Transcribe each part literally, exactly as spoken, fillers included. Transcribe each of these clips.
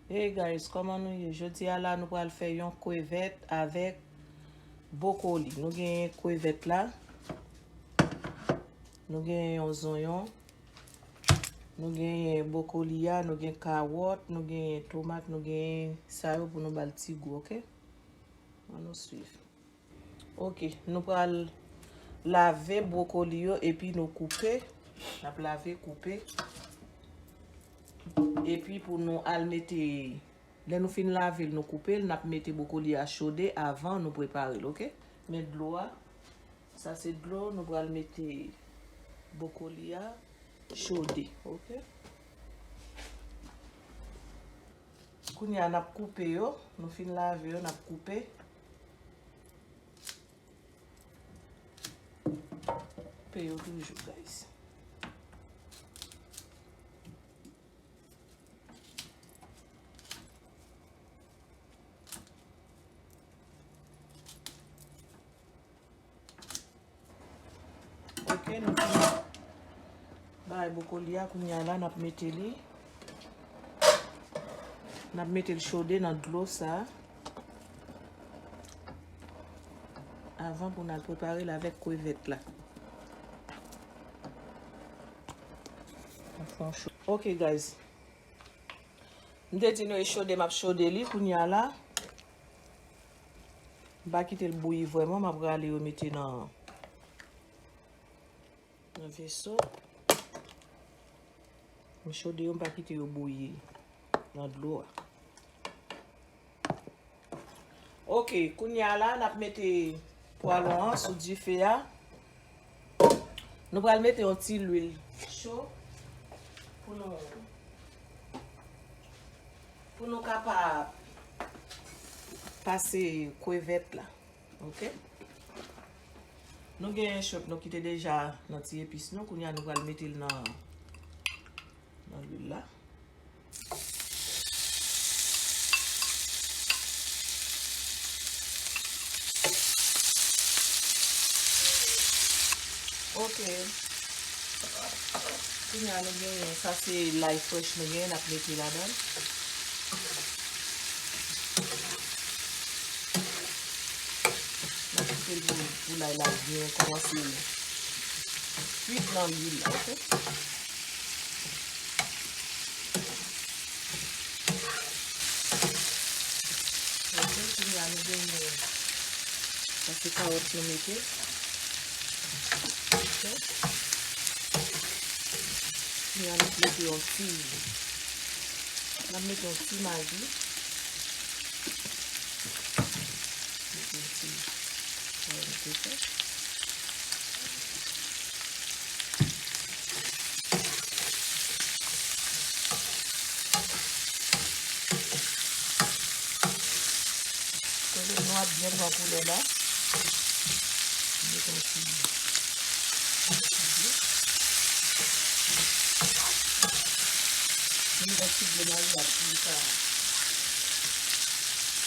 Hey guys, kòman nou ye? Jodi a la, nou pral fè yon krevèt avèk bwokoli. Nou genyen krevèt la, nou genyen yon zonyon, nou genyen bwokoli a, nou gen kawòt, nou genyen tomat, nou genyen sa yo pou nou ba l ti gou, oke? Ann nou swiv. Oke, nou pral lave bwokoli yo epi nou koupe. N ap lave, koupe. Epi pou nou al mete, lè nou fin lave l, nou koupe l, n ap mete bwokoli a chode avan nou prepare l, oke? Men dlo a, sa se dlo, nou pral mete bwokoli a chode, oke? Kounye a, n ap koupe yo. Nou fin lave yo, n ap koupe. Koupe yo toujou, guys. Oke, nou fin bay bwokoli a, kounye a la, n ap mete li. N ap mete l chode nan dlo sa a. Avan pou n al prepare l avèk krevèt la. N ap fè yon cho-, oke, guys. M te di nou e chode, m ap chode li kounye a la. M pa kite l bouyi vrèman, m ap rale yo mete nan, nan veso. M chode yo, m pa kite yo bouyi nan dlo a. Oke, kounye a la, n ap mete pwalon an sou dife a. Nou pral mete yon ti lwil cho pou nou, pou nou kapab pase krevèt la. Oke? Nou genyen shrimp nou ki te deja nan ti epis nou. Kounye a, nou pral mete l nan, nan lwil la. Oke. Kounye a nou genyen, sa se lay frèch nou genyen, n ap mete ladan l. N ap kite l pou, pou lay la byen kòmanse kuit nan lwil la, oke? Oke, kounye a nou genyen, sa se kawòt nou mete. Oke. Kounye a nou mete yon ti, n ap mete yon ti magi. Mete yon ti kawòt nou te fè. Kote nou ap byen pran koulè la. Mete yon ti, yon ti dlo marinad pou li ka,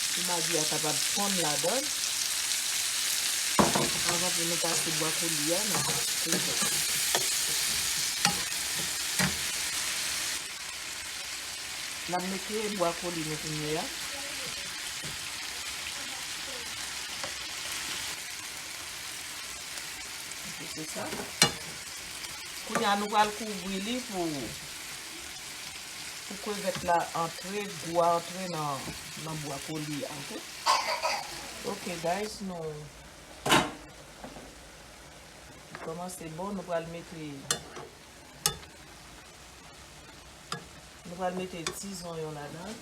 pou magi a kapab fonn ladan l. Avan pou nou pase bwakoli a nan krevèt. N ap mete bwakoli nou kounye a. Oke, se sa. Kounye a, nou pral kouvri li pou, pou krevèt la antre, gou a antre nan, nan bwakoli a, oke? Oke, guys, nou, li kòmanse bon, nou pral mete, nou pral mete ti zonyon ladan.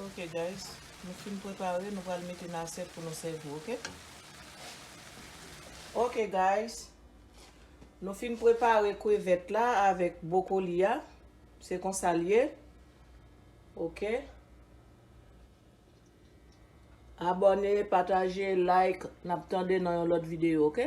Ok, guys, nou fin prepare, nou pral mete nan asyèt pou nou sèvi, ok? Ok, guys, nou fin prepare krevèt la avèk bwokoli a. Se konsa l ye. Ok. Abòne, pataje, like. N ap tande nan yon lòt videyo, ok?